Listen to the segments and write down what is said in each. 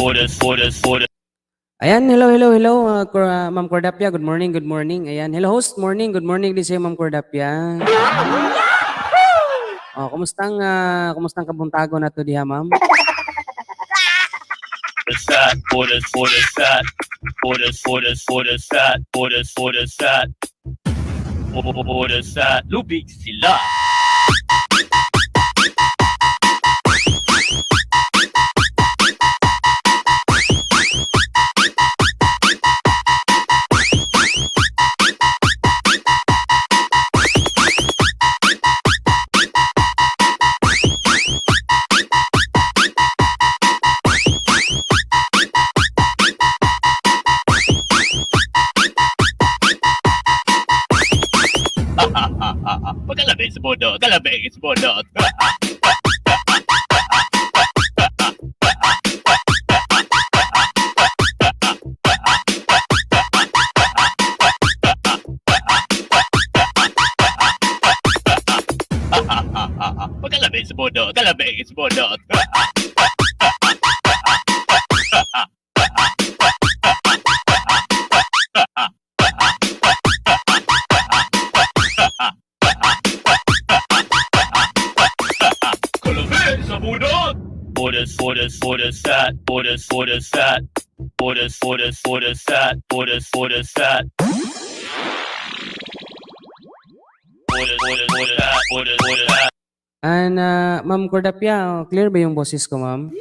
Orders, orders, orders. Ayan, hello, hello, hello, Ma'am Cordapia. Good morning, good morning. Ayan, hello host, morning, good morning din sa'yo, Ma'am Cordapia. Oh, kumusta ang kabuntago na to diha, ma'am? Sat, orders, orders, sat, orders, orders, orders, sat, orders, orders, sat, orders, sat, lubig sila. Pagkalabig sa bunot, kalabig sa bunot. Pagkalabig sa bunot, kalabig sa bunot. Kalabig sa bunot! Orders, orders, orders, sat, orders, orders, sat, orders, orders, orders, sat, orders, orders, sat. Orders, orders, orders, sat, orders, orders, sat. And Ma'am Cordapia, oh, clear ba yung boses ko, ma'am?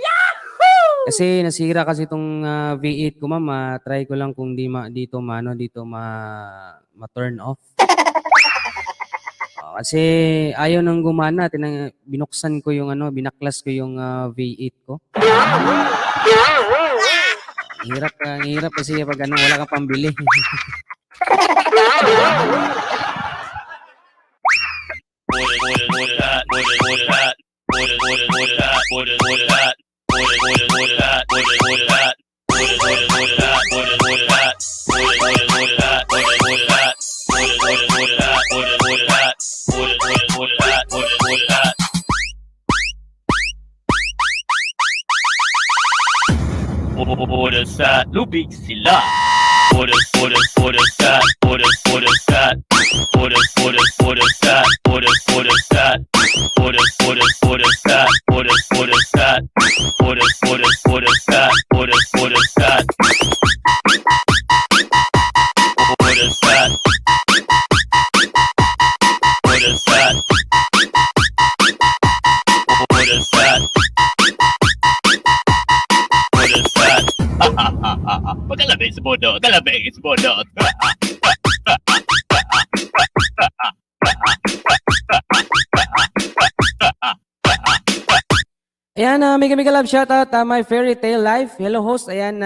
Kasi nasira kasi itong V8 ko, ma'am. Try ko lang kung di ma, dito ma, ano, dito ma turn off. Oh, kasi ayaw nang gumana. Binuksan ko yung ano, binaklas ko yung V8 ko. Ang hirap, ang hirap kasi pag ano, wala kang pambili. Orders, orders, orders, sat, orders, orders, sat, orders, orders, orders, sat, orders, orders, sat, orders, orders, orders, sat, orders, orders, sat, orders, orders, orders, sat, orders, orders, sat, orders, orders, orders, sat, orders, orders, sat, orders, orders, orders, sat, orders, orders, sat, orders, orders, orders, sat, orders, orders, sat. Orders, sat, lubig sila. Orders, orders, orders, sat, orders, orders, sat, orders, orders, orders, sat, orders, orders, sat, orders, orders, orders, sat, orders, orders, sat, orders, orders, orders, sat, orders, orders, sat, orders, sat, orders, sat, orders, sat, orders, sat. Pagkalabig sa bunot, kalabig sa bunot. Ayan, mega mega love shoutout, my fairy tale life. Hello host, ayan,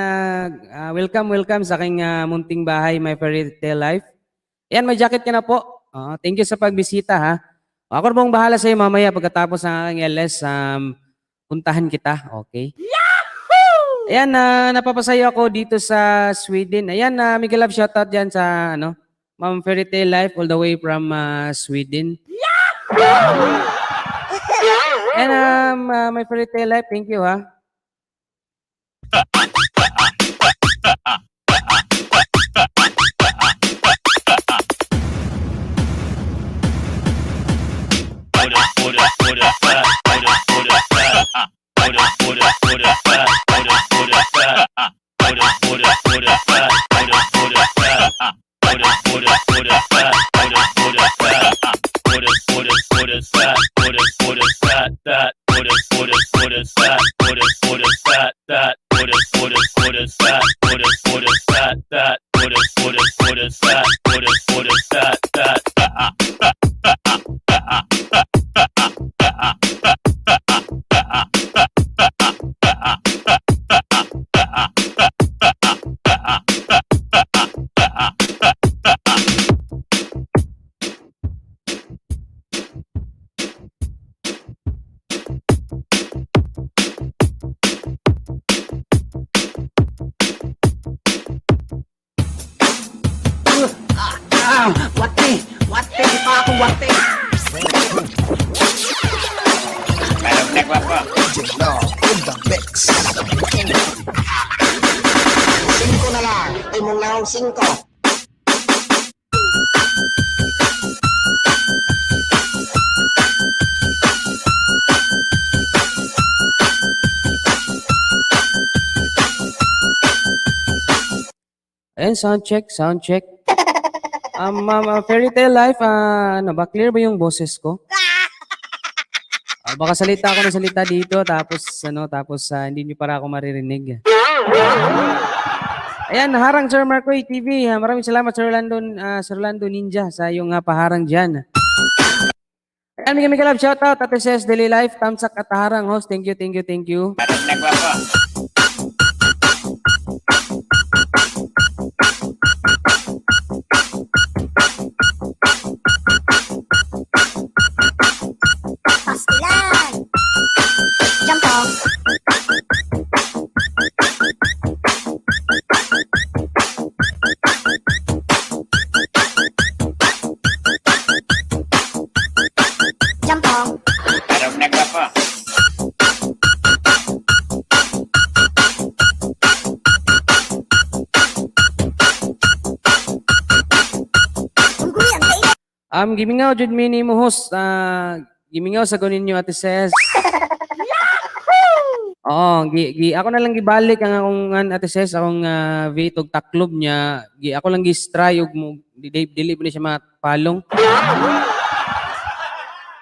welcome, welcome sa aking munting bahay, my fairy tale life. Ayan, may jacket ka na po. Thank you sa pagbisita, ha. Ako na pong bahala sa iyo mamaya pagkatapos ng aking LS, puntahan kita, okay? Yahoo! Ayan, napapasayo ako dito sa Sweden. Ayan, mega love shoutout dyan sa, ano, Ma'am Fairy Tale Life all the way from Sweden. And my fairy tale life, thank you ha. Orders, orders, orders, sat, orders, orders, sat, orders, orders, orders, sat, orders, orders, sat, orders, orders, orders, sat, orders, orders, sat, orders, orders, orders, sat, orders, orders, sat, orders, orders, orders, sat, orders, orders, sat, sat, orders, orders, orders, sat, orders, orders, sat, sat, orders, orders, orders, sat, orders, orders, sat, sat, orders, orders, orders, sat, orders, orders, sat, sat. Ah, wate, wate, pa ako wate. In the mix. Ayan, sound check, sound check. Ma'am, Fairy Tale Life, ano ba, clear ba yung boses ko? Baka salita ako ng salita dito, tapos, ano, tapos hindi nyo para ako maririnig. Ayan, harang Sir Marcoy TV. Maraming salamat, Sir Orlando, Sir Orlando Ninja, sa iyong paharang dyan. Ayan, mega mega love shoutout, Ate Ses, Daily Life, Tamsak at Harang host. Thank you, thank you, thank you. Parang nagwapo. Pastilan! Jampong! Jampong! Parang nagwapo. Unggoy ang kainan! Gimingaw jud mi nimo, host. Gimingaw sa ninyo, Ate Ses. Oo, gi, gi ako na lang gibalik ang akong Ate Ses, akong V8 og taklob niya. Gi ako lang gi-try og mo dili dili pa ni siya mapalong.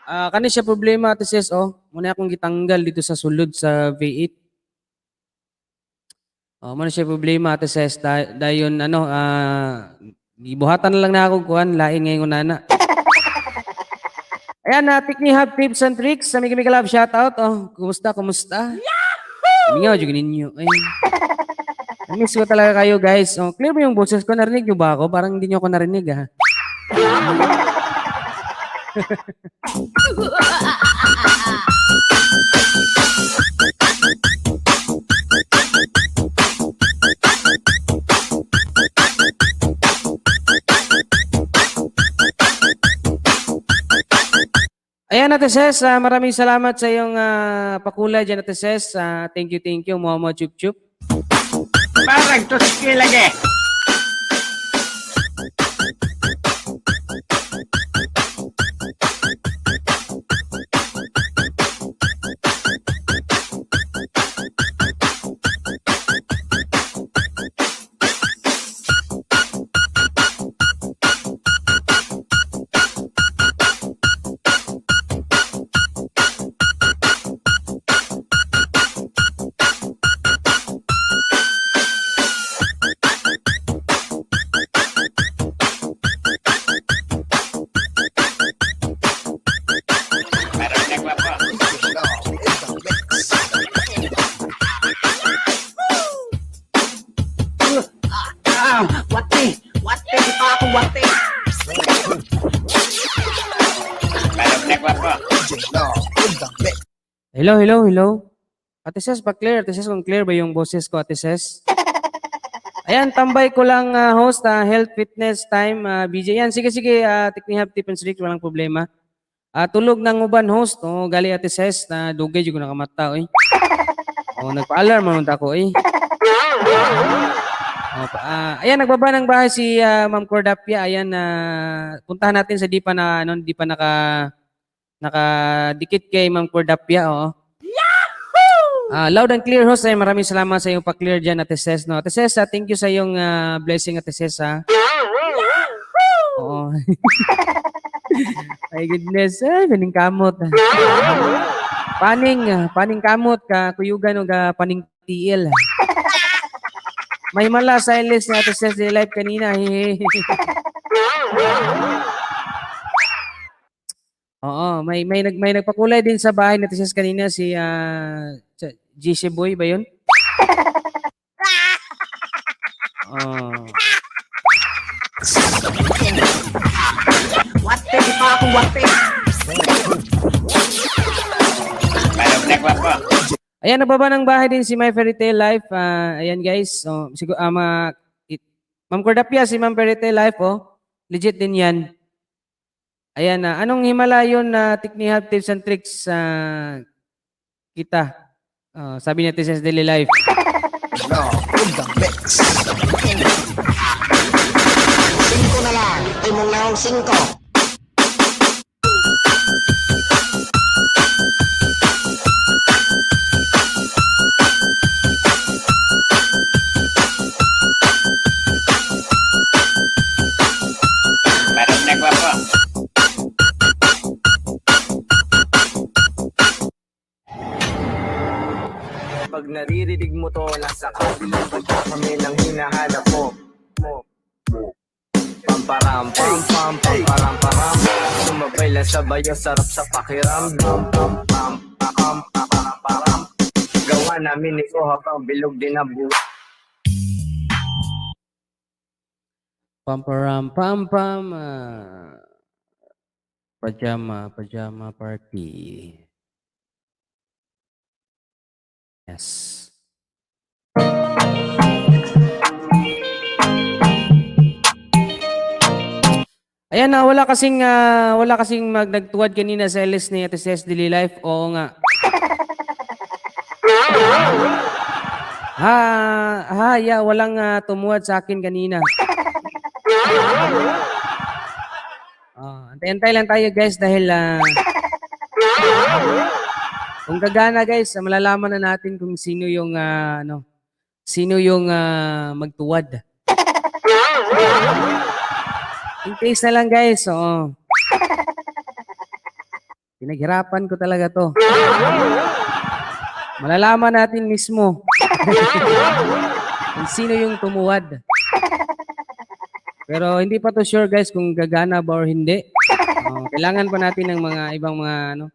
Kani siya problema, Ate Ses, oh. Muna akong gitanggal dito sa sulod sa V8. Oh, muna siya problema, Ate Ses. Dayon ano, gibuhatan na lang na ako kuan lain ngayon nana. Ayan na, Tikni Hub Tips and Tricks. Sa Mega Mega Love, shoutout. Oh, kumusta, kumusta? Yahoo! Mingaw, jud ninyo. Ay. Na-miss ko talaga kayo, guys. Oh, clear ba yung boses ko? Narinig niyo ba ako? Parang hindi niyo ako narinig, ah. Ayan, Ate Ses, maraming salamat sa iyong pakulay dyan, Ate Ses. Thank you, thank you. Muha chup chup. Parang tuski lagi. Parang nagwapo. Wate! Wate! Di pa ako wate! Parang nagwapo. Hello, hello, hello. Ate Ses, pa-clear. Ate Ses, kung clear ba yung boses ko, Ate Ses? Ayan, tambay ko lang, host, health, fitness, time, BJ. Yan, sige, sige, Tikni Hub Tip and Tricks, walang problema. Tulog ng uban, host. Oh, gali Ate Ses, na dugay jud ko nakamata, oy. Oh, nagpa-alarm man ako, eh. Oh, ayan, nagbaba ng bahay si Ma'am Cordapia. Ayan, puntahan natin sa di pa na ano, di pa nakadikit kay Ma'am Cordapia, oo. Loud and clear, host. Ay, maraming salamat sa iyong pa-clear dyan, Ate Ses. No? Ate Ses, thank you sa iyong blessing, Ate Ses. Ha? Oo. Ay, goodness. Ay, paning kamot. Paning kamot ka, kuyugan o ka, paning tiil. May mala silence ni Ate Ses di live kanina. Oo, may nagpakulay din sa bahay ni Ate Ses kanina si GC Boy ba 'yun? Oh. Wate! Di pa ako wate! Parang nagwapo. Ayan, nababa ng bahay din si My Fairy Tale Life. Ayan guys, so, siguro, Ma'am Cordapia, si Ma'am Fairy Tale Life, oh. Legit din yan. Ayan na. Anong himala yun na Tikni Hub Tips and Tricks kita? Sabi niya Ate Ses Daily Life. Singko na lang! Imong naong singko! Pag naririnig mo to, nasa kabilang bansa kami nang hinahanap mo mo. Pamparam pam pam pamparam param. Sumabay lang sa bayo, sarap sa pakiramdam. Pam pam pam pam param. Gawa namin ito habang bilog din ang buhay. Pamparam pam pam. Pajama, pajama party. Yes. Ayan na, wala kasing magnagtuwad kanina sa LS ni Ate Ces Dili Life. Oo nga. Ha, ha, yeah, walang tumuwad sa akin kanina. Antay-antay lang tayo, guys, dahil kung gagana, guys, malalaman na natin kung sino yung ano, sino yung magtuwad. In case na lang, guys, oo. Pinaghirapan ko talaga to. Malalaman natin mismo kung sino yung tumuwad. Pero hindi pa to sure, guys, kung gagana ba or hindi. Oh, kailangan pa natin ng mga ibang mga ano,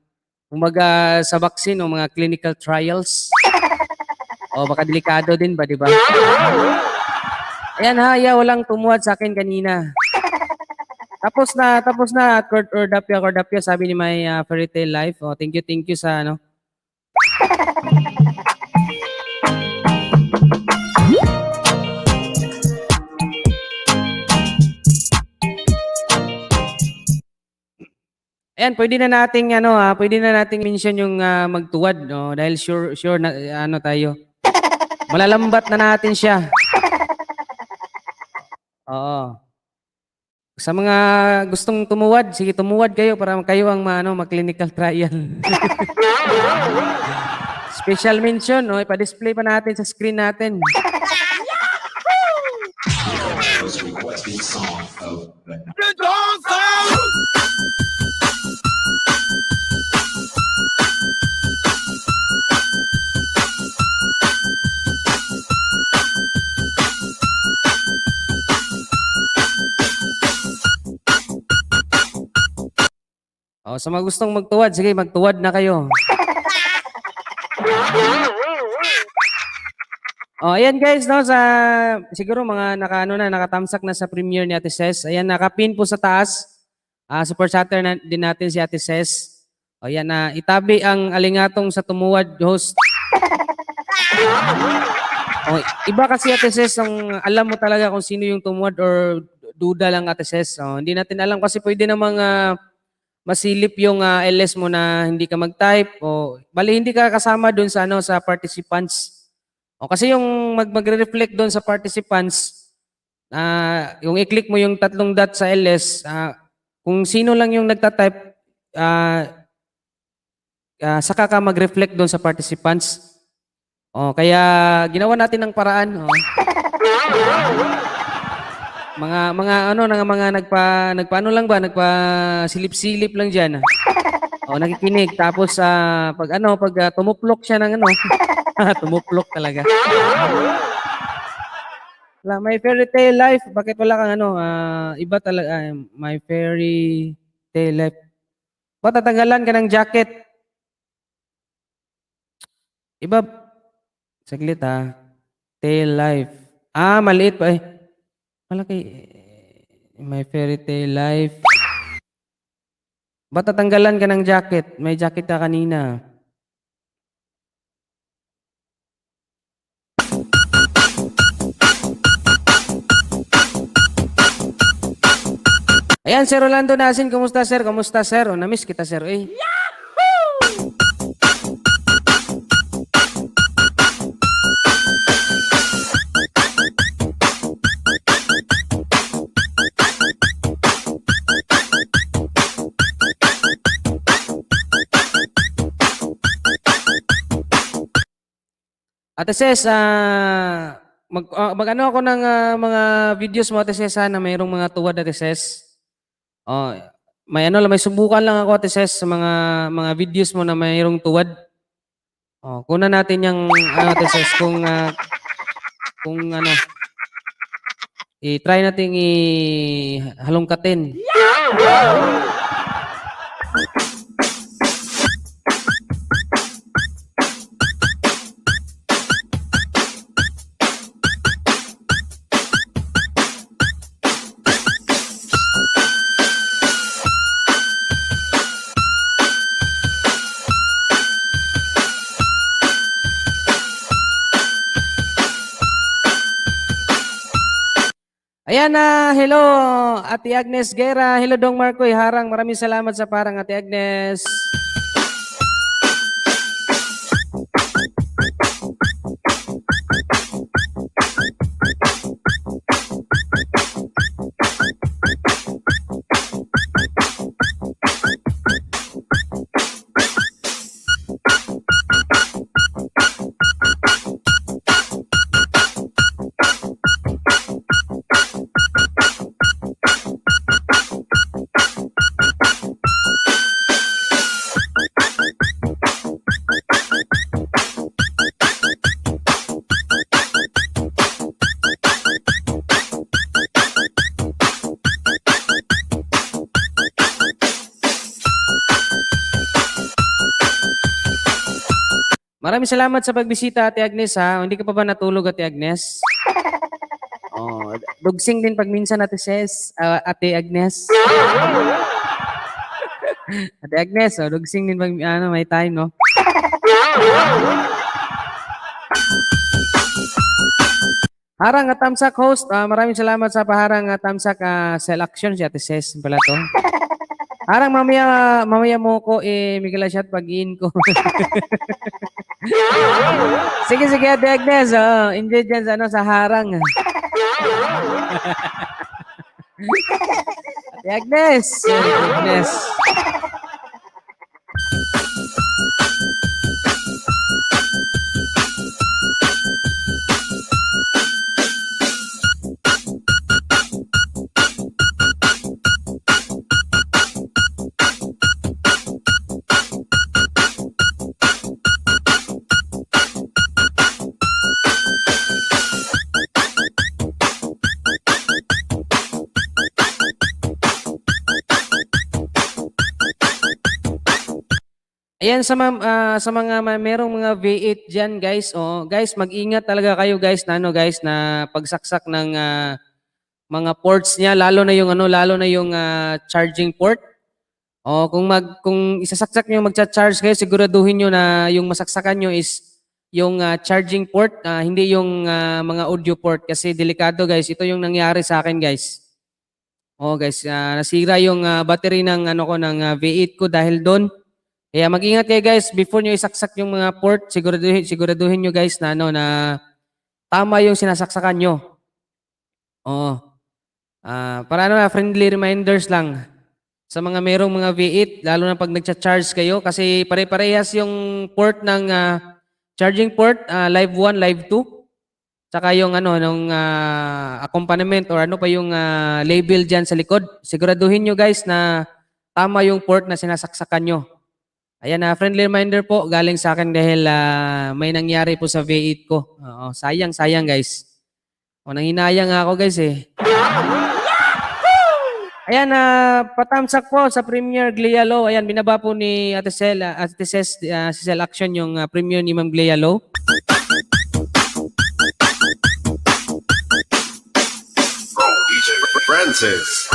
kumbaga sa vaccine o mga clinical trials. O baka delikado din ba, di ba? Ayan ha, yeah, walang tumuwad sa akin kanina. Tapos na, Court or Dapia, Court Dapia, sabi ni my fairy tale life. Oh, thank you sa ano. Ayan, pwede na nating ano ha, pwede na nating mention yung magtuwad, no, dahil sure sure na ano tayo. Malalambat na natin siya. Oo. Sa mga gustong tumuwad, sige, tumuwad kayo para kayo ang maano, ma-clinical trial. Special mention, no, ipa-display pa natin sa screen natin. Most requested song of the Oh, sa mga gustong magtuwad, sige, magtuwad na kayo. Oh, ayan guys, no, sa siguro mga nakaano na, nakatamsak na sa premiere ni Ate Ces. Ayan, nakapin po sa taas. Super chatter na din natin si Ate Ces. O, ayan na, itabi ang alingatong sa tumuwad, host. Oh, iba kasi, Ate Ces, ang alam mo talaga kung sino yung tumuwad or duda lang, Ate Ces. Oh, hindi natin alam kasi pwede namang masilip yung LS mo na hindi ka mag-type o bali hindi ka kasama doon sa ano, sa participants. O kasi yung magre-reflect doon sa participants, yung i-click mo yung tatlong dot sa LS, kung sino lang yung nagta-type, saka ka mag-reflect doon sa participants. O kaya ginawa natin ng paraan. O. Mga ano nga mga nagpaano lang ba, nagpa silip-silip lang diyan. O, nakikinig, tapos pag ano, pag tumuplok siya ng ano, tumuplok talaga. Wala, my fairy tale life, bakit wala kang ano, iba talaga, my fairy tale life. Ba't tatanggalan ka ng jacket? Iba, saglit ha. Tale life. Maliit pa eh. Malaki. Eh, my fairy tale life. Ba't tatanggalan ka ng jacket? May jacket ka kanina. Ayan, Sir Rolando Nasin. Kumusta, sir? Kumusta, sir? O, namiss kita, sir. Eh. Ate Ces, mag-ano ako ng mga videos mo, Ate Ces, ha, na mayroong mga tuwad, Ate Ces. Oh, may ano lang, may subukan lang ako, Ate Ces, sa mga videos mo na mayroong tuwad. Oh, kunan natin yung ano, Ate Ses, kung ano, i-try nating i-halongkatin. Ayan na, hello Ate Agnes Guerra, hello Dong Marco Harang, maraming salamat sa parang, Ate Agnes. Maraming salamat sa pagbisita, Ate Agnes, ha. Hindi ka pa ba natulog, Ate Agnes? Oh, dugsing din pag minsan, Ate Ses, Ate Agnes. Ate Agnes, oh, dugsing din pag ano, may time, no? Harang at Tamsak host, maraming salamat sa paharang at Tamsak selection si Ate Ses pala to. Harang mamaya mamaya mo ko eh Miguel shot pag in ko. Sige sige, Ate Agnes, oh, enjoy dyan sa ano sa harang. Ate Agnes, Ate Agnes. Ayan sa mga merong mga V8 diyan, guys. Oh, guys, mag-ingat talaga kayo, guys, na ano, guys, na pagsaksak ng mga ports niya, lalo na yung ano, lalo na yung charging port. Oh, kung isasaksak niyo, magcha-charge kayo, siguraduhin niyo na yung masaksakan niyo is yung charging port, hindi yung mga audio port kasi delikado, guys. Ito yung nangyari sa akin, guys. Oh, guys, nasira yung battery ng ano ko, ng V8 ko dahil doon. Kaya mag-ingat kayo, guys, before nyo isaksak yung mga port, siguraduhin siguraduhin nyo, guys, na ano, na tama yung sinasaksakan nyo. Oo. Para ano, friendly reminders lang sa mga merong mga V8, lalo na pag nagcha-charge kayo kasi pare-parehas yung port ng charging port, live 1, live 2. Tsaka yung ano nung accompaniment or ano pa yung label diyan sa likod. Siguraduhin nyo, guys, na tama yung port na sinasaksakan nyo. Ayan na, friendly reminder po galing sa akin dahil may nangyari po sa V8 ko. Oo, sayang, sayang, guys. O, nanghinayang ako, guys, eh. Ayan, patamsak po sa Premier Glialo. Ayan, binaba po ni Ate Sel, Ate Ses, si Sel Action yung Premier ni Ma'am Glialo. DJ Francis.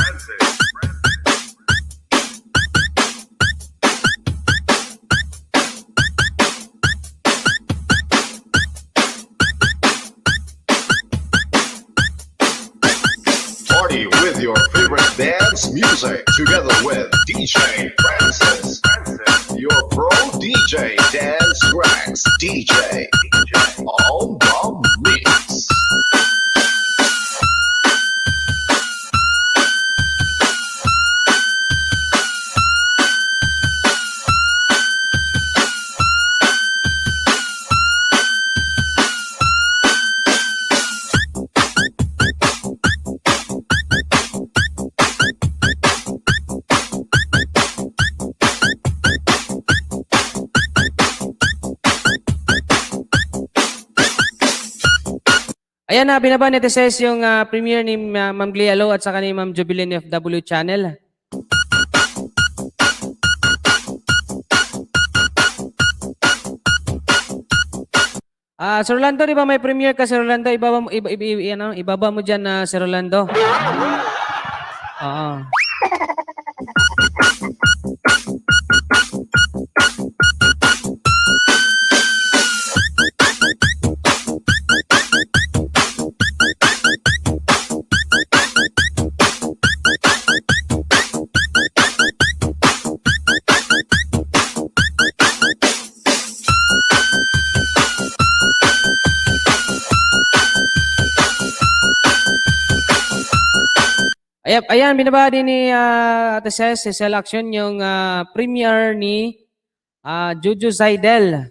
Party with your favorite dance music together with DJ Francis. Your pro DJ Dance Cracks DJ on the mix. Ayan na, binaba ni Ate Ses yung premiere ni Ma'am Glia Lo at saka ni Ma'am Jubilin FW Channel. Ah, Sir Rolando, di ba may premiere ka, Sir Rolando? Ibaba mo, iba, iba, iba, ano, ibaba mo dyan na Sir Rolando. Oo. Ayan, ayan, binaba din ni Ate Ses, si Cell Action, yung premiere ni Juju Zaidel.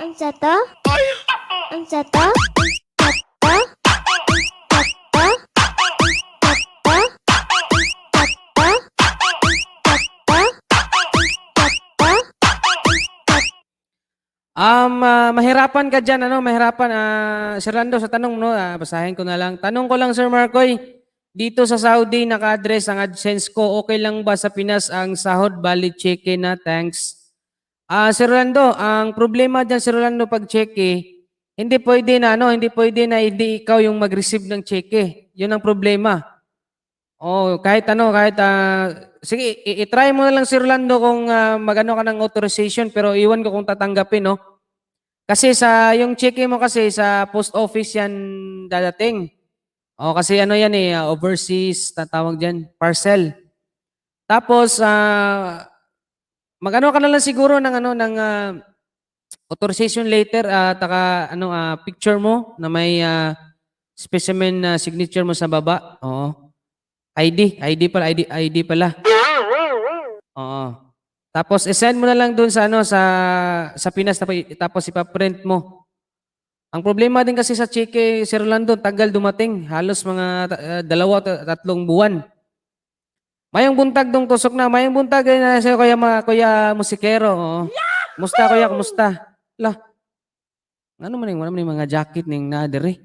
Unsa to? Unsa to? Unsa to? Unsa to? Unsa to? Unsa to? Unsa to? Unsa to? Unsa Mahirapan ka dyan, ano? Mahirapan. Sir Lando, sa tanong, no? Basahin ko na lang. Tanong ko lang, Sir Marcoy, dito sa Saudi, naka-address ang AdSense ko. Okay lang ba sa Pinas ang sahod? Bali, cheque na. Thanks. Sir Rolando, ang problema dyan, Sir Rolando, pag cheque, hindi pwede na, ano, hindi pwede na hindi ikaw yung mag-receive ng cheque. Yun ang problema. Oh, kahit ano, kahit sige, i-try mo na lang, Sir Rolando, kung magano ka ng authorization, pero iwan ko kung tatanggapin, no? Kasi sa yung cheque mo kasi sa post office yan dadating. Oh, kasi ano yan eh, overseas tatawag diyan, parcel. Tapos magano ka na lang siguro ng ano ng authorization letter at taka ano picture mo na may specimen na signature mo sa baba. Oo. ID, ID pala, ID, ID pala. Oo. Tapos i-send mo na lang doon sa ano sa Pinas tapos, tapos ipa-print mo. Ang problema din kasi sa cheque, Sir Rolando, tagal dumating, halos mga 2 o 3 buwan. Mayong buntag dong tusok na, mayong buntag ay na sa'yo kuya, mga kuya musikero. Oo. Kumusta kuya, kumusta? Lah. Ano man yung wala man yung mga jacket ning naa diri?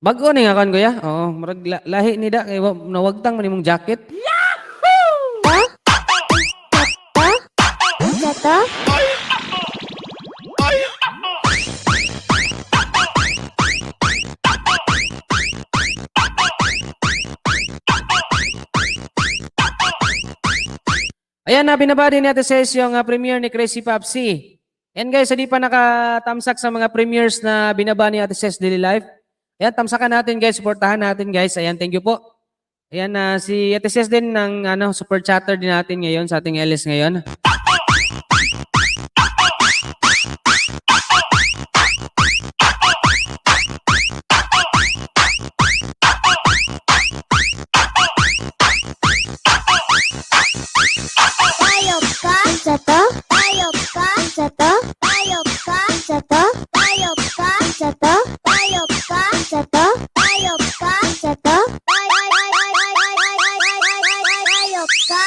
Bago ni nga kan kuya? Oo, murag lahi ni da kay nawagtang man imong jacket. to? Unsa to? Unsa to? Ayan na, binaba din natin sa yung premiere ni Crazy Papsi. And guys, hindi pa nakatamsak sa mga premieres na binaba ni Ate Ses Daily Life. Ayan, tamsakan natin guys, suportahan natin guys. Ayan, thank you po. Ayan na, si Ate Ses din ng ano, super chatter din natin ngayon sa ating LS ngayon. Hayop ka? Unsa to? Hayop ka? Unsa to? Hayop ka? Unsa to? Hayop ka? Unsa to? Hayop ka? Unsa to? Hayop ka? Unsa to? Ay ay ay ay ay ay ay ay ay ay ay ay hayop ka?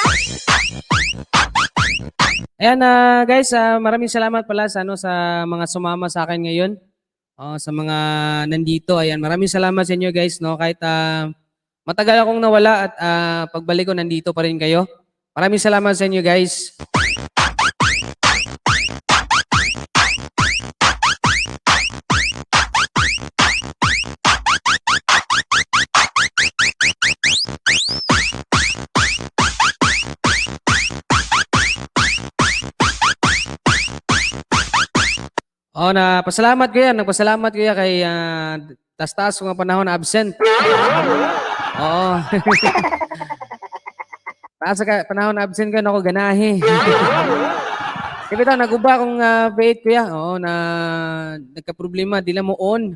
Ayan na guys, maraming salamat pala sa ano sa mga sumama sa akin ngayon. Oh, sa mga nandito. Ayan, maraming salamat sa inyo guys, no. Kahit matagal akong nawala at pagbalik ko nandito pa rin kayo. Maraming salamat sa inyo guys. Oh, na pasalamat ko yan. Nagpasalamat ko yan kay tas-taas ko nga panahon na absent. Oo. Taas ka panahon na absent ko nako ganahi. Kaya bitaw naguba akong bait kuya. Oo, na nagka-problema, di lang mo on.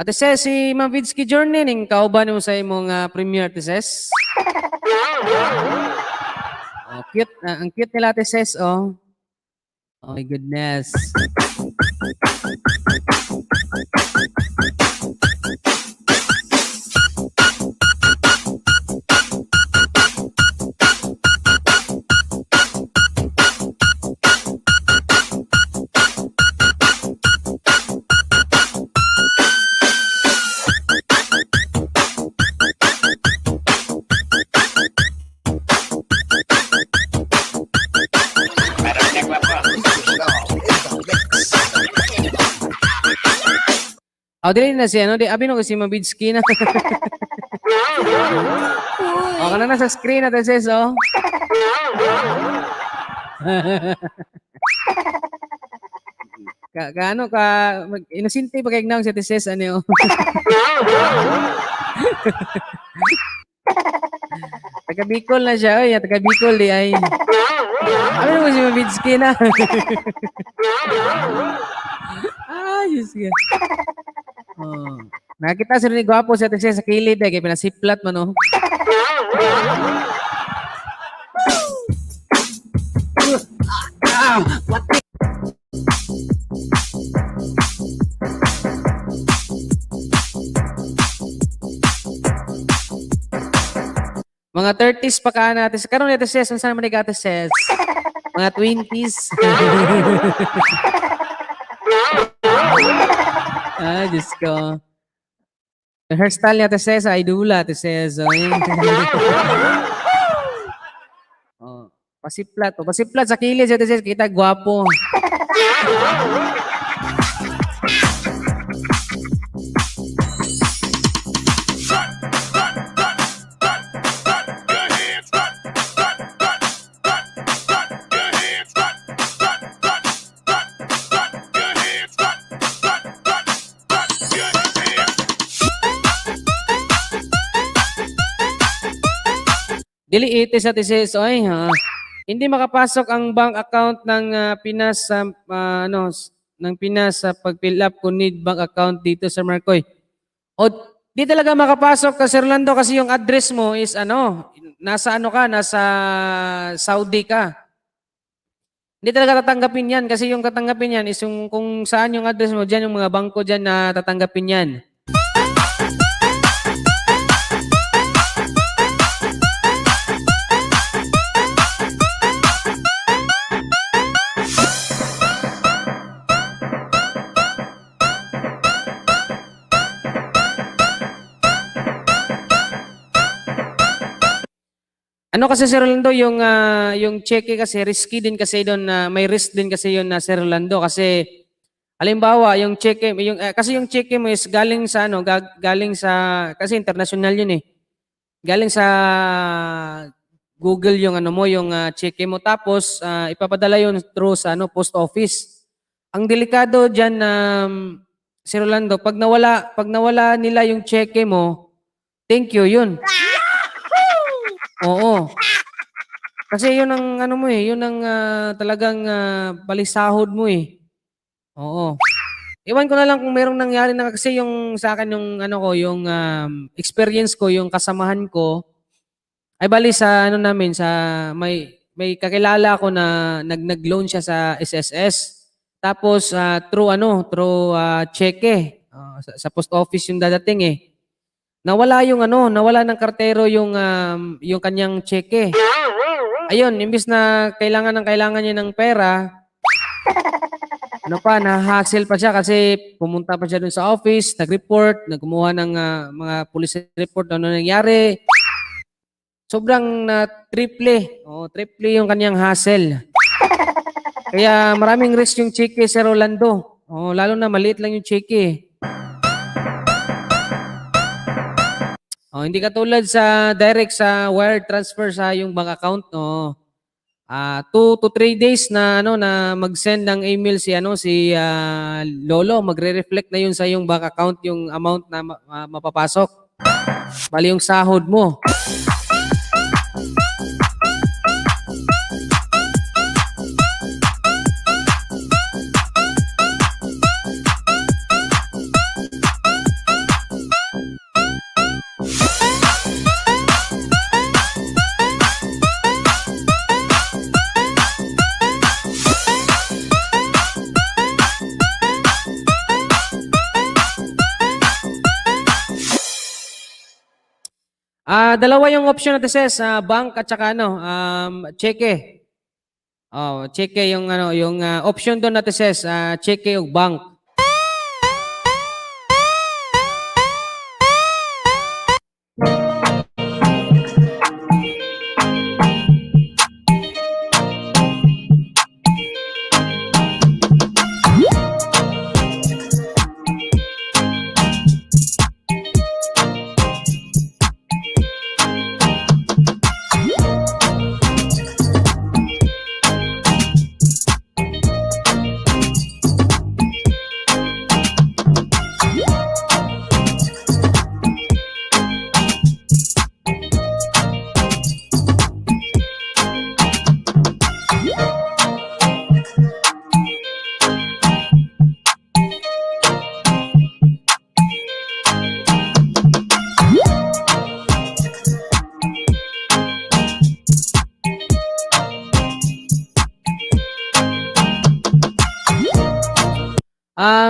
Ate Ses, si Ma'am Vidsky Journey, ning kauban mo sa imong premiere, Ate Ses. Oh, cute. Ah, ang cute nila, Ate Ses, oh. Oh my goodness. Oh, dili na siya, no? Di, abi no, kasi Ma'am Vidsky na. Oh, kana na sa screen, Ate Ses, oh. Ka ano ka mag, inosente pa kay si Ate Ses ano. Taga Bicol na siya, oy, taga Bicol di ay. Ano mo si Ma'am Vidsky na? Ah, Diyos ko. Oh. Nakita sila ni gwapo si Ate Ses sa kilid eh, kay pinasiplat man oh. Ah, wate. Mga 30s pa ka natin. Karon ni Ate Ses, unsa naman ni Ate Ses? Mga 20s. Ah, Diyos ko. The hairstyle ni Ate Ses ay dula, Ate Ses. Oh, eh. Oh, pasiplat. Oh, pasiplat sa kilid si Ate Ses. Kita gwapo. Dili ite sa Ate Ses. Oy, ha. Hindi makapasok ang bank account ng Pinas sa ano ng Pinas sa pag-fill up ko need bank account dito sa Marcoy. O di talaga makapasok ka, Sir Lando, kasi yung address mo is ano, nasa ano ka, nasa Saudi ka. Hindi talaga tatanggapin yan kasi yung tatanggapin yan is yung kung saan yung address mo, diyan yung mga bangko diyan na tatanggapin yan. Ano kasi, Sir Orlando, yung cheque kasi risky din kasi doon na may risk din kasi yun na, Sir Orlando, kasi halimbawa yung cheque yung kasi yung cheque mo is galing sa ano galing sa kasi international yun eh. Galing sa Google yung ano mo yung cheque mo, tapos ipapadala yun through sa ano post office. Ang delikado diyan na Sir Orlando, pag nawala nila yung cheque mo, thank you yun. Oo. Kasi yun ang ano mo eh, yun ang talagang balisahod mo eh. Oo. Ewan ko na lang kung merong nangyari na kasi yung sa akin yung ano ko, yung experience ko, yung kasamahan ko, ay bali sa ano namin sa may kakilala ako na nag-loan siya sa SSS. Tapos through ano, through cheque sa post office yung dadating eh. Nawala yung ano, nawala ng kartero yung kanyang cheque. Ayun, imbis na kailangan ng kailangan niya ng pera, ano pa, na-hassle pa siya kasi pumunta pa siya dun sa office, nag-report, nagkumuha ng mga police report ano nangyari. Sobrang na triple. Oh, triple yung kanyang hassle. Kaya maraming risk yung cheque, Sir Rolando. Oh, lalo na maliit lang yung cheque. Oh, hindi katulad sa direct sa wire transfer sa yung bank account, no. 2 to 3 days na ano na mag-send ng email si ano si Lolo, magre-reflect na yun sa yung bank account yung amount na mapapasok. Bali yung sahod mo. Dalawa yung option natin, sis, bank at saka ano, cheque. Oh, cheque yung ano, yung option doon natin, sis, cheque o bank.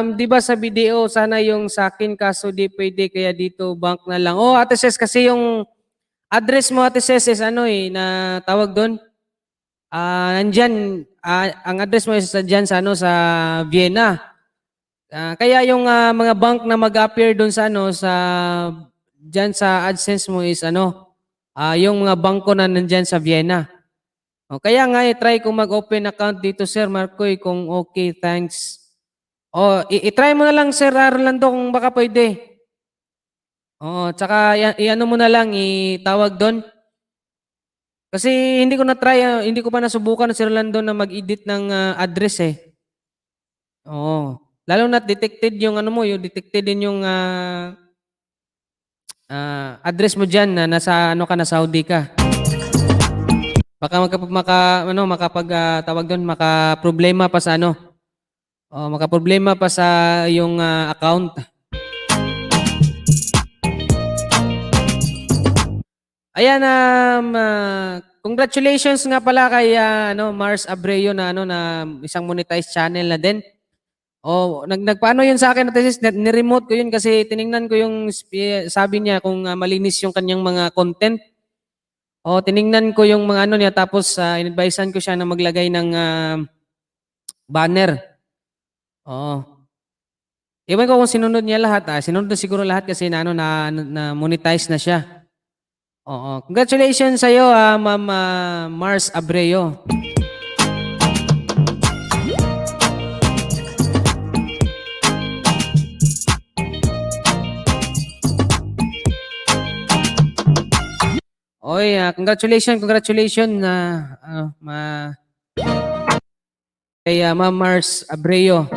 'Di ba sa BDO sana yung sa akin, kaso di pwede, kaya dito bank na lang. Oh, Ate Ses, kasi yung address mo, Ate Ses, is ano eh, na tawag doon. Nandyan, ang address mo is dyan sa ano, sa Vienna. Kaya yung mga bank na mag-appear doon sa ano, sa diyan sa AdSense mo is ano, yung mga bangko na nandyan sa Vienna. O, kaya nga eh, try kong mag-open account dito, Sir Marcoy, kung okay, thanks. O, i-try mo na lang, Sir Arlando, kung baka pwede. Oo, tsaka i-ano mo na lang, itawag doon. Kasi hindi ko na-try, hindi ko pa nasubukan, Sir Orlando, na mag-edit ng address eh. Oo. Lalo na detected yung ano mo, yung detected din yung address mo diyan na nasa ano ka na, Saudi ka. Baka maka ano, makapag tawag doon, maka problema pa sa ano. Oh, maka problema pa sa yung account. Ayan, congratulations nga pala kay ano, Mars Abreu na ano, na isang monetized channel na din. Oh, nagpaano yun sa akin, Ate Sis, ni-remote ko yun kasi tiningnan ko yung sabi niya kung malinis yung kanyang mga content. Oh, tiningnan ko yung mga ano niya, tapos in-advisean ko siya na maglagay ng banner. Oo. Ewan ko kung sinunod niya lahat. Sinunod na siguro lahat kasi na, ano, na monetize na siya. Oo. Congratulations sa iyo, Ma'am Mars Abreu. Oy, congratulations, congratulations na ano, kay Ma'am Mars Abreu.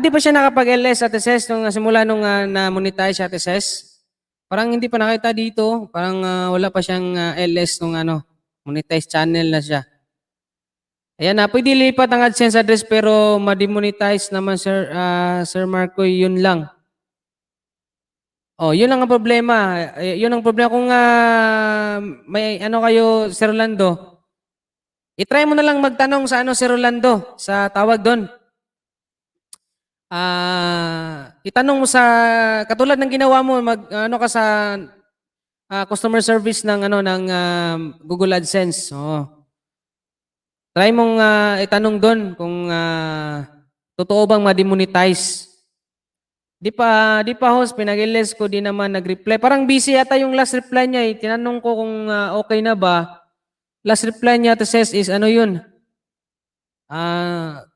Di pa siya nakapag-LS, Ate Ses, nung simula nung na-monetize siya, Ate Ses? Parang hindi pa nakita dito. Parang wala pa siyang LS nung ano, monetize channel na siya. Ayan na, pwede lipat ang AdSense address pero ma-demonetize naman, Sir Marco, yun lang. Oh, yun lang ang problema. Eh, yun ang problema kung may ano kayo, Sir Lando. I-try mo na lang magtanong sa ano, si Rolando, sa tawag doon. Itanong mo sa katulad ng ginawa mo, mag ano ka sa customer service ng ano ng Google AdSense. Oo. Try mong itanong doon kung totoo bang ma-demonetize. Di pa, host, pinag-LS ko, di naman nag-reply. Parang busy yata yung last reply niya eh. Tinanong ko kung okay na ba. Last reply niya to says is ano yun?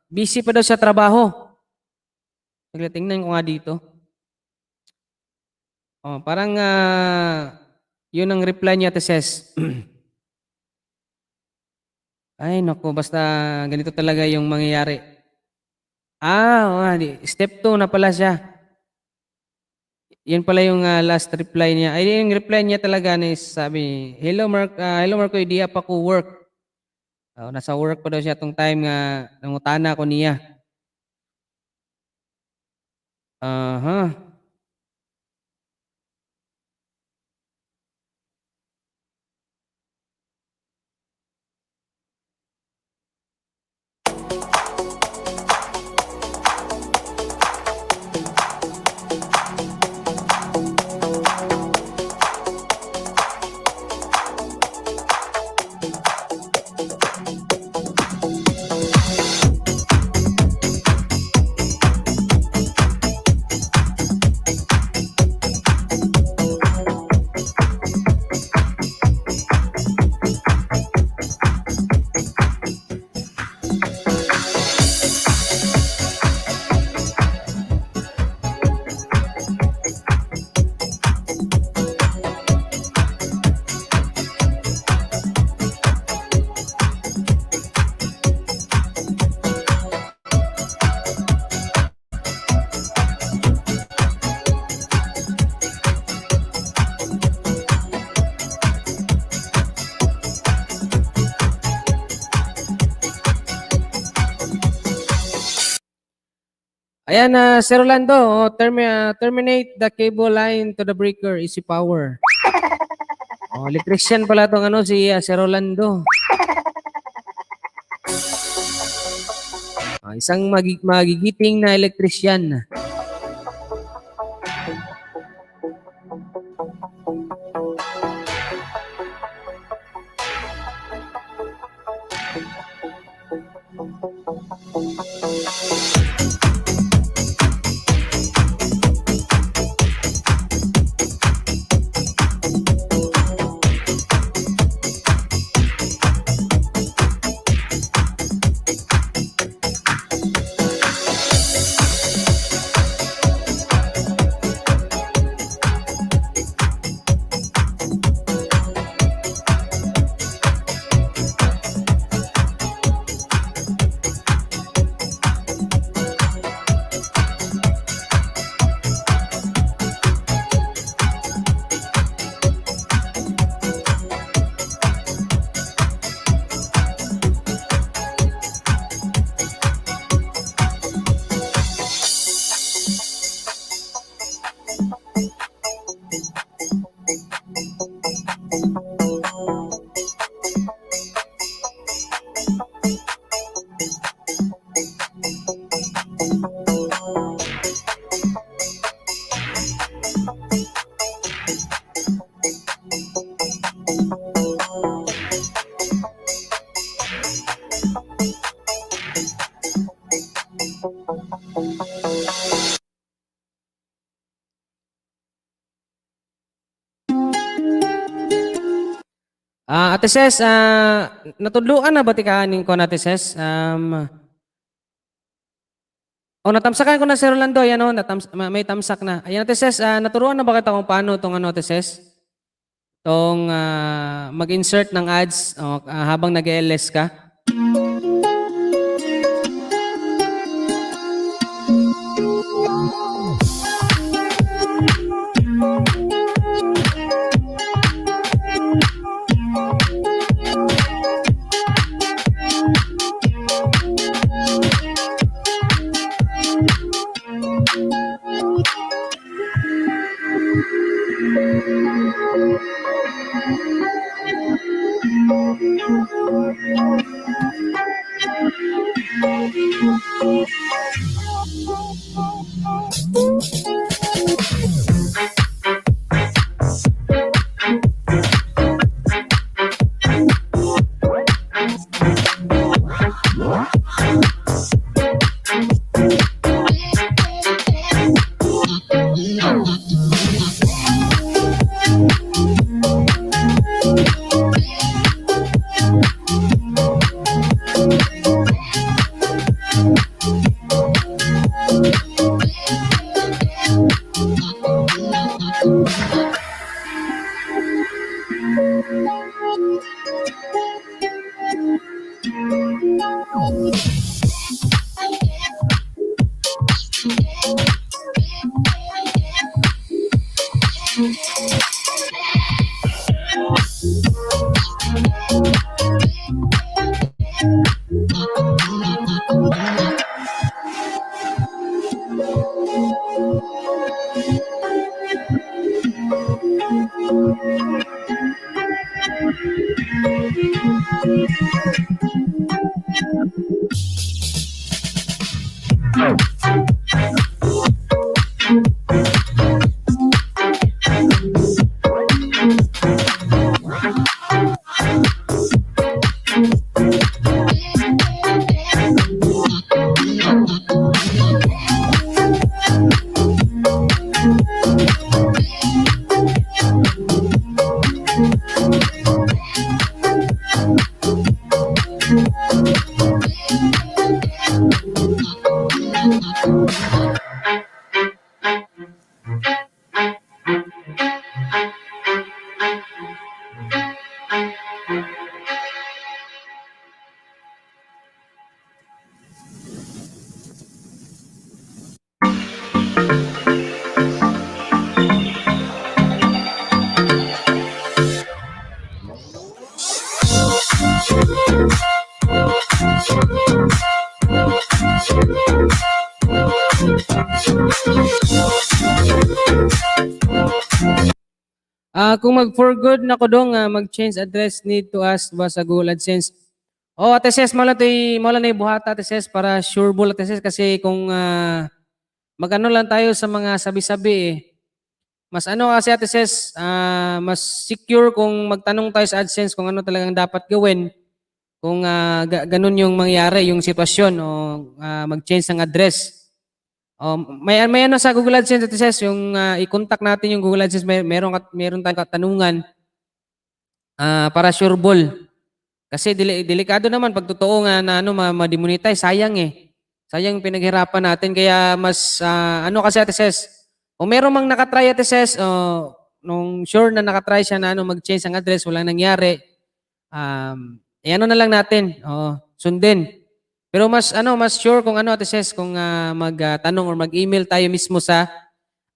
Busy pa daw sa trabaho. Saglit, tingnan ko nga dito. Oh, parang yun ang reply niya to says. Ay, naku, basta ganito talaga yung mangyayari. Oh, step 2 na pala siya. Yun pala yung last reply niya. Ay, yung reply niya talaga ni sabi, "Hello Mark, hello Marco, di pa ko work." Oh, nasa work pa daw siya tong time nga nangutana ko niya. Aha. Ayan na, Sir Rolando, oh, terminate the cable line to the breaker, easy power. Oh, electrician pala tong ano si Sir Rolando. Isang magigiting na electrician. Ate Ses, natudluan na ba ti kaaning ko na, Ate Ses? Oh, natamsakan ko na si Rolando. Ayan, oh, may tamsak na. Ayan, Ate Ses, naturuan na ba kita kung paano itong ano, Ate Ses? Itong mag-insert ng ads, oh, habang nag-LS ka? Ah, kung mag for good na ko dong mag-change address, need to ask ba sa Google AdSense? Oh, Ate Ses, mao lang na buhata, Ate Ses, para sure ball, Ate Ses, kasi kung mag-ano lang tayo sa mga sabi-sabi eh. Mas ano kasi, Ate Ses, mas secure kung magtanong tayo sa AdSense kung ano talagang dapat gawin. Kung ganun yung mangyari, yung sitwasyon o mag-change ng address. Oh, may ano sa Google AdSense, Ate Ses, yung i-contact natin yung Google AdSense, may meron tayong katanungan para sure ball. Kasi delikado naman pag totoo nga na ano ma-demonetize, sayang eh. Sayang yung pinaghirapan natin, kaya mas ano kasi, Ate Ses, kung meron mang nakatry, Ate Ses, oh, nung sure na nakatry siya na ano mag-change ang address, walang nangyari. Eh, ano na lang natin, oh, sundin. Pero mas ano, mas sure kung ano, Ate Ses, kung magtanong or mag-email tayo mismo sa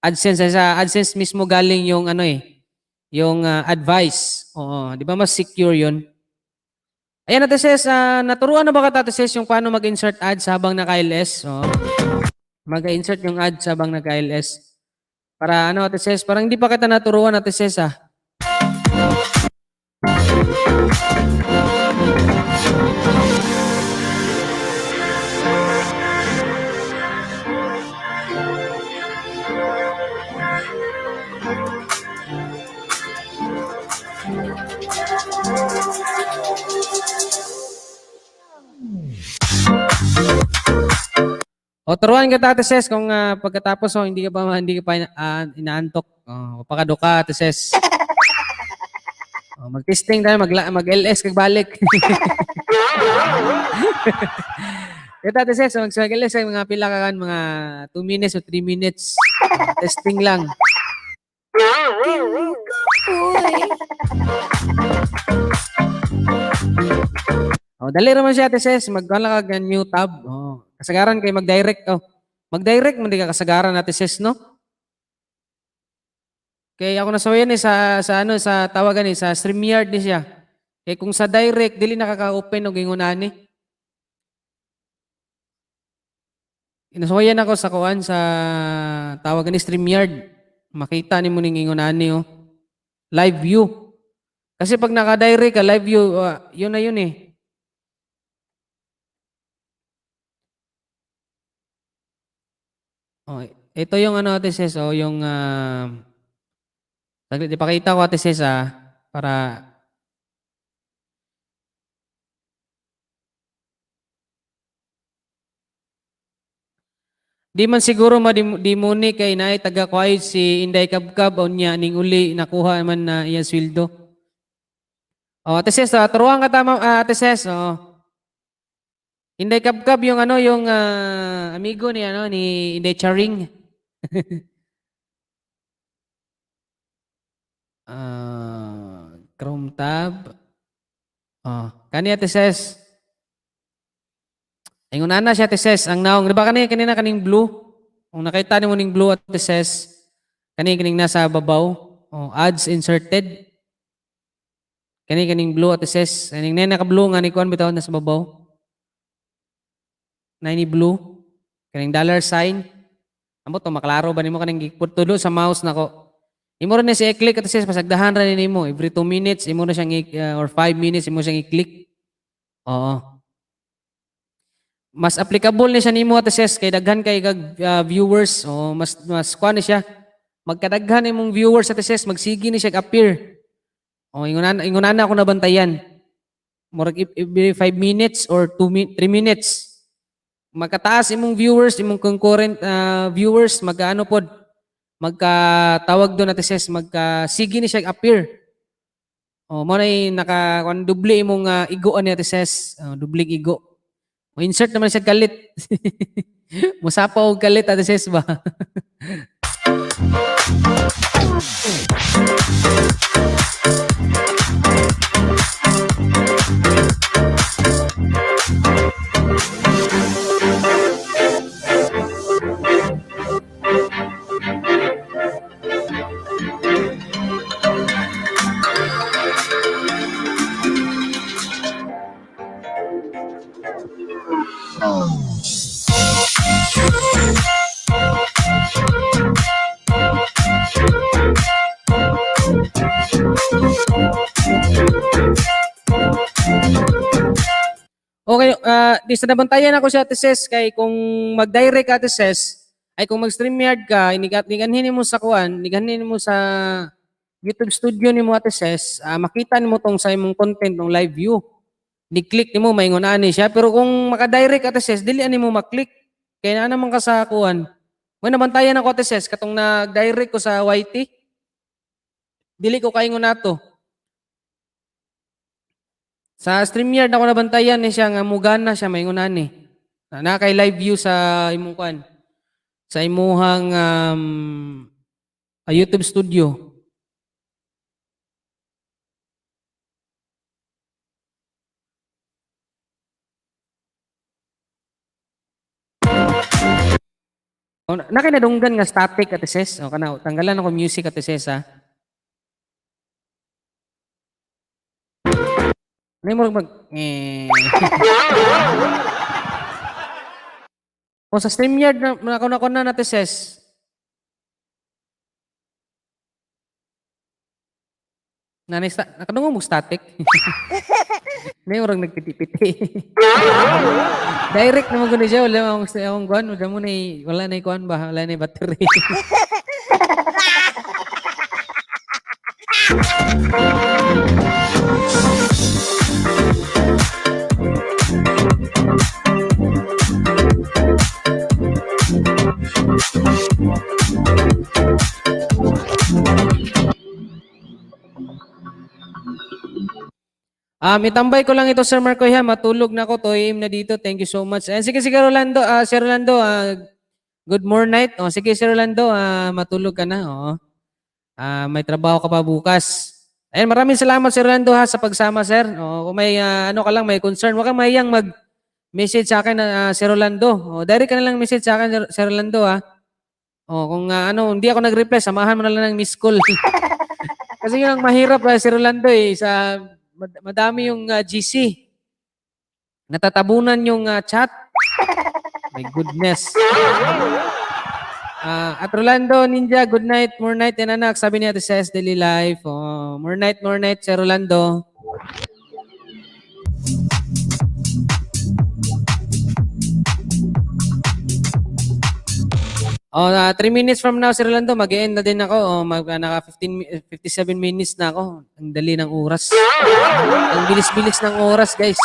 AdSense, sa AdSense mismo galing yung ano eh, yung advice. Oo, 'di ba mas secure 'yun? Ayan, Ate Ses, naturuan na ba kita, Ate Ses, yung paano mag-insert ads habang naka-LS? Oo. Mag-insert yung ads habang naka-LS. Para ano, Ate Ses, parang hindi pa kita naturuan, Ate Ses, ah. O, turuan kita, Ate Ses, kung pagkatapos oh, hindi ka pa inaantok. Oh, pakaduka, Ate Ses. Oh, mag-testing tayo, mag-LS kag balik. Ito, Ate Ses, mag-LS kag mga pila ka kan, mga 2 minutes o 3 minutes. Testing lang. Uy. Oh, dali raman siya, Ate Ses, magkuhan lang ka new tab. Oh, kasagaran kay mag-direct. Oh, mag-direct man di ka kasagaran, Ate Ses, no? Kay ako nasawayan eh sa ano sa tawagan eh sa StreamYard ni siya. Kay kung sa direct dili nakaka-open og ingon ani. Nasuwayan ako sa kuan sa tawagan ni StreamYard. Makita nimo ning ingon ani oh. Live view. Kasi pag naka-direct ka, live view, yun na yun eh. Oh, ito yung ano, Ate Ses, oh, yung saglit, ipakita ko, Ate Ses, para di man siguro madimuni kay naay taga kwayod si Inday Kabkab unya ning uli nakuha man na iya sweldo. Oh, Ate Ses, turuan ka tama, Ate Ses, oh. Inday Kabkab yung ano, yung amigo ni ano ni Inday Charing. Chrome tab. Oh, kani, Ate Ses. Ingon ana siya, Ate Ses, ang naong, di ba kani kanina kaning blue? Kung nakita nimo ning blue, Ate Ses, kani kaning nasa babaw, oh, ads inserted. Kani kaning blue, Ate Ses, kaning na naka-blue nga ni kuan bitaw nasa babaw. Na ni blue, kaning dollar sign. Ambot to maklaro ba nimo kaning gitulo sa mouse nako. Imo ra ni siya i-click, Ate Ses, pasagdahan ra ni nimo every 2 minutes imo na siyang or 5 minutes imo siyang i-click. Oo. Mas applicable ni siya nimo, Ate Ses, kay daghan kay kag viewers o mas kuan ni siya. Magkadaghan imong viewers, Ate Ses, magsige ni siya appear. O ingon ana ako nabantayan. Murag every 5 minutes or 2 3 minutes. Magkataas imong viewers, imong concurrent viewers, magkaano pod, magkatawag doon, Ate Ses, magka sige ni siya appear. O mo na naka kuan doble imong igo ani, Ate Ses, oh, dubling igo. Mo insert naman siya kalit. Musapa og kalit, Ate Ses ba? Okay, di sa nabantayan ako si Ate Ses kay kung mag-direct, Ate Ses, ay kung mag-StreamYard ka, inigat niganhin mo sa kuan, niganhin mo sa YouTube Studio nimo, Ate Ses, makita nimo tong sa imong content ng live view. Ni-click nimo maingon ani siya, pero kung maka-direct, Ate Ses, dili ani mo ma-click. Kay naa naman ka sa kuan. May nabantayan ako, Ate Ses, katong nag-direct ko sa YT. Dili ko kaingon nato. Sa StreamYard ako nabantayan ni siya nga mugana siya maingon ani. Na kay live view sa imong kuan. Sa imuhang YouTube Studio. O, na kay nadunggan nga static, Ate Ses. O kana tanggalan ako music, Ate Ses ha. Ano mo mag eh. O sa StreamYard na ako na Ate Ses. Nanay, nakadungog mo static. Nay murag nagpiti-piti. Direct naman ko na siya, wala akong akong kuan, wala mo na wala na kuan ba, wala na battery. Itambay ko lang ito, Sir Marco, ha. Matulog na ako. 2 AM na dito. Thank you so much. And sige, sige, Rolando. Sir Rolando, good morning night. Oh, sige, Sir Rolando, matulog ka na. Oo. May trabaho ka pa bukas. Ayan, maraming salamat, Sir Rolando, ha, sa pagsama, sir. Oh, kung may ano ka lang, may concern, huwag kang mahiyang mag-message sa akin, Sir Rolando. Oh, direct ka na lang message sa akin, Sir Rolando, ha. Oh, kung ano, hindi ako nag-reply, samahan mo na lang ng miss call. Kasi yun ang mahirap, Sir Rolando, eh, sa madami yung GC. Natatabunan yung chat. My goodness. At Rolando Ninja, good night, more night and anak. Sabi niya sa S Daily Life. Oh, more night, Sir Rolando. Oh, 3 minutes from now, Sir Rolando, mag-end na din ako. Oh, naka 15, 57 minutes na ako. Ang dali ng oras. Ang bilis-bilis ng oras, guys.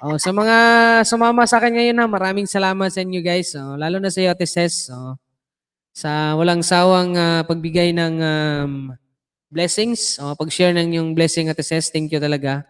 Oh, sa mga sumama sa akin ngayon na, maraming salamat sa inyo, guys. Oh, lalo na sa iyo, Ate Ses. Oh, sa walang sawang pagbigay ng blessings. Oh, pag-share ng yung blessing, Ate Ses. Thank you talaga.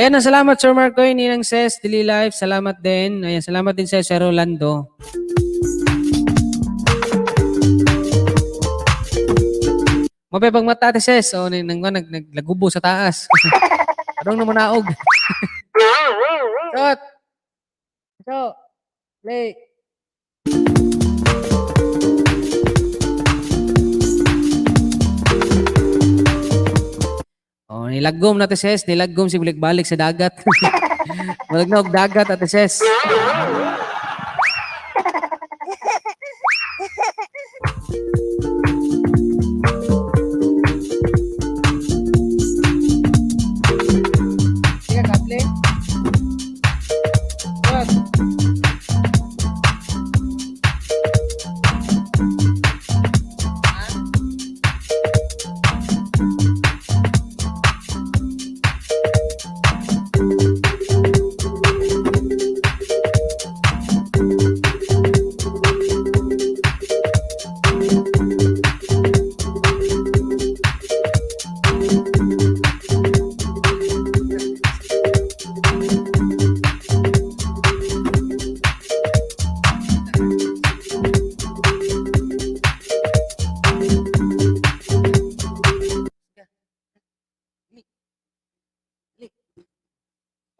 Ayan na, salamat Sir Marcoy, Ninang Ses, Dili Life, salamat din. Ayan, salamat din sa Sir Rolando. Mapay pag mata, Ate Ses. O, nang, nang, nag, naglagubo sa taas. Anong naman naog? Shot! Shot! Play! Oh, nilagom na, Ate Ses. Nilagom si balik-balik sa dagat. Walag na og dagat, Ate Ses. Sige, kable. Shot!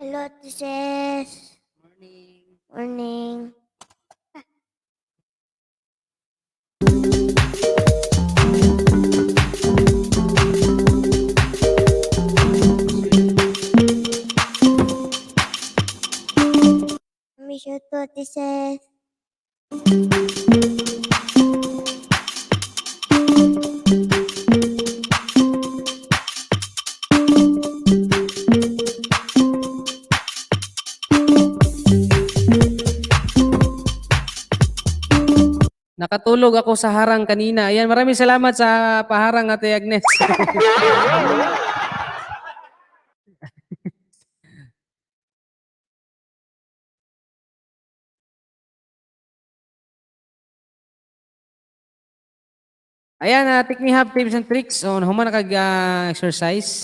Hello, Ate Ses. Morning. Morning. Miss you too, Ate Ses. Nakatulog ako sa harang kanina. Ayan, maraming salamat sa paharang, Ate Agnes. Ayan, take me have tips and tricks on human kag exercise.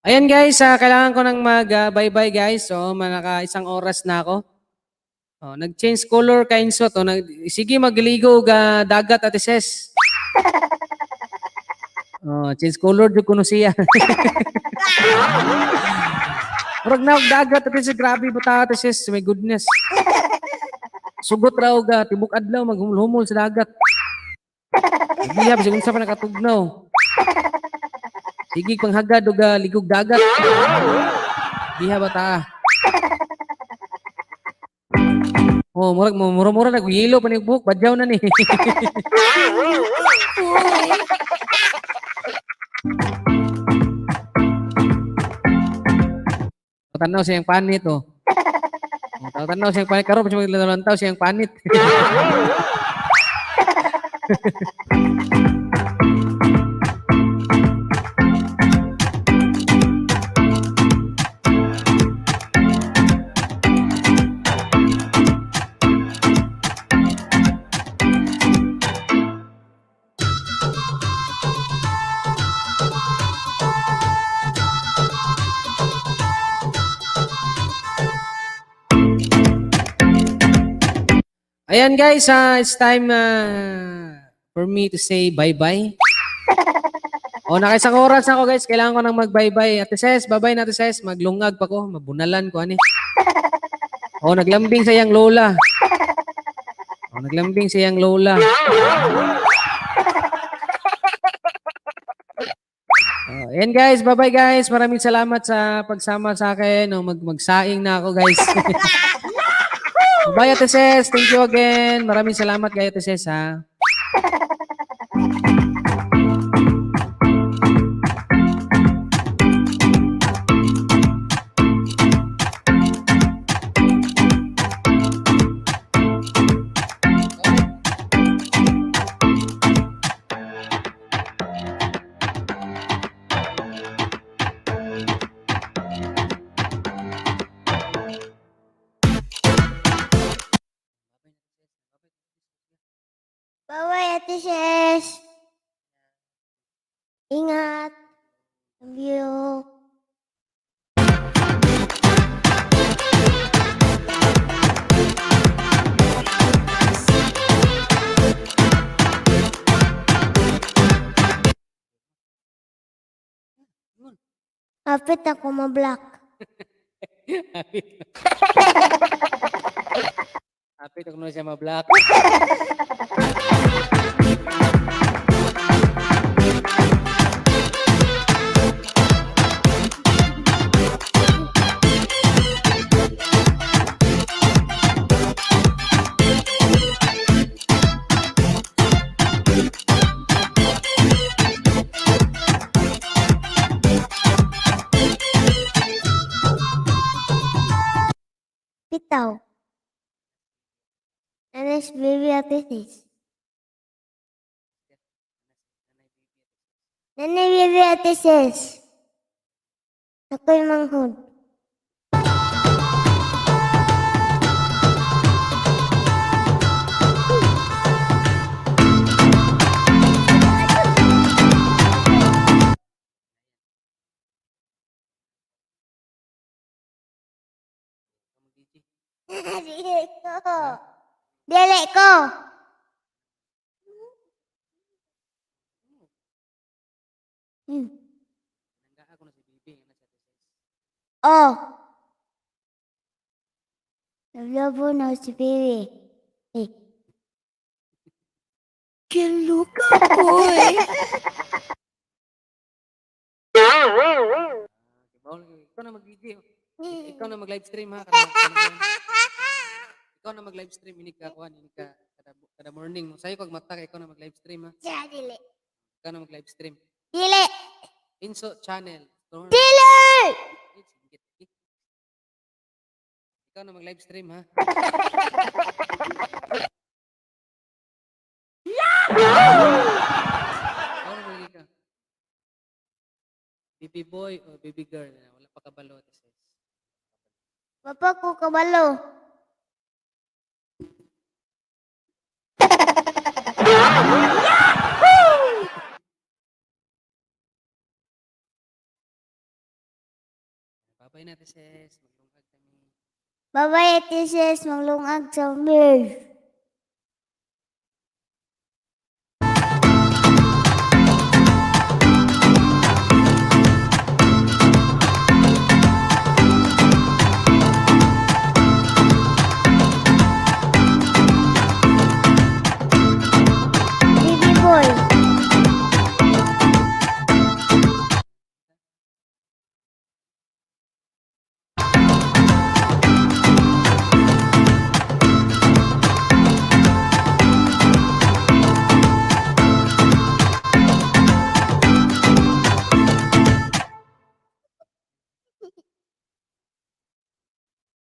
Ayan guys, kailangan ko nang mag bye-bye guys. So, manaka isang oras na ako. Oh, nag-change color kay Insot. Oh, sige magligo ga dagat, Ate Ses. Oh, change color jud kuno siya. Murag na og dagat, Ate Ses, grabe buta, Ate Ses, my goodness. Sugot raw ga tibok adlaw maghumol-humol sa dagat. Bihab sigun sa pa nakatugnaw. Sige panghagad og ligog dagat. Diha ba ta? Oh, murag mura-mura nag yelo pa ni buhok, badyaw na ni. Tanaw siyang panit oh. Oh, tanaw siyang panit karon pa siya maglantaw siyang panit. Ayan guys, it's time for me to say bye-bye. O, nakaisang oras ako guys, kailangan ko nang mag-bye-bye. Ate Ses, bye-bye na Ate Ses, maglungag pa ko, mabunalan ko ani. O, naglambing sa iyang lola. O, naglambing sa iyang lola. O, ayan guys, bye-bye guys. Maraming salamat sa pagsama sa akin. O, magsaing na ako guys. Bye Ate Ses, thank you again. Maraming salamat kay Ate Ses ha. Bye-bye, Ate Ses. Ingat. Love you. Kapit ako ma-block. Hapit ako na siya ma-block. Bitaw. Nanas baby Ate Sis. Nanay baby Ate Sis. Ako'y manghod. Dili ko. Dili ko. Ako na si Bibi, ano si Ate Ses. Oh. Nablobo na si Bibi. Eh. Giluka, boy. Ikaw na mag-DJ. Oh. Ikaw na mag-live stream ha. Ikaw na mag-live stream ini ka kuan ini ka kada morning mo. Sayo kag mata kay ikaw na mag-live stream ha. Siya, dili. Ikaw na mag-live stream. Dili. Inso channel. Dili! Ay, singgit. Eh. Ikaw na mag-live stream ha. Ikaw na mag ka. Baby boy o baby girl, wala pa kabalo Ate Ses. Papa ko kabalo. Bye-bye na Ate Ses. Maglungag kami. Bye-bye, Ate Sis. Maglungag sa mir.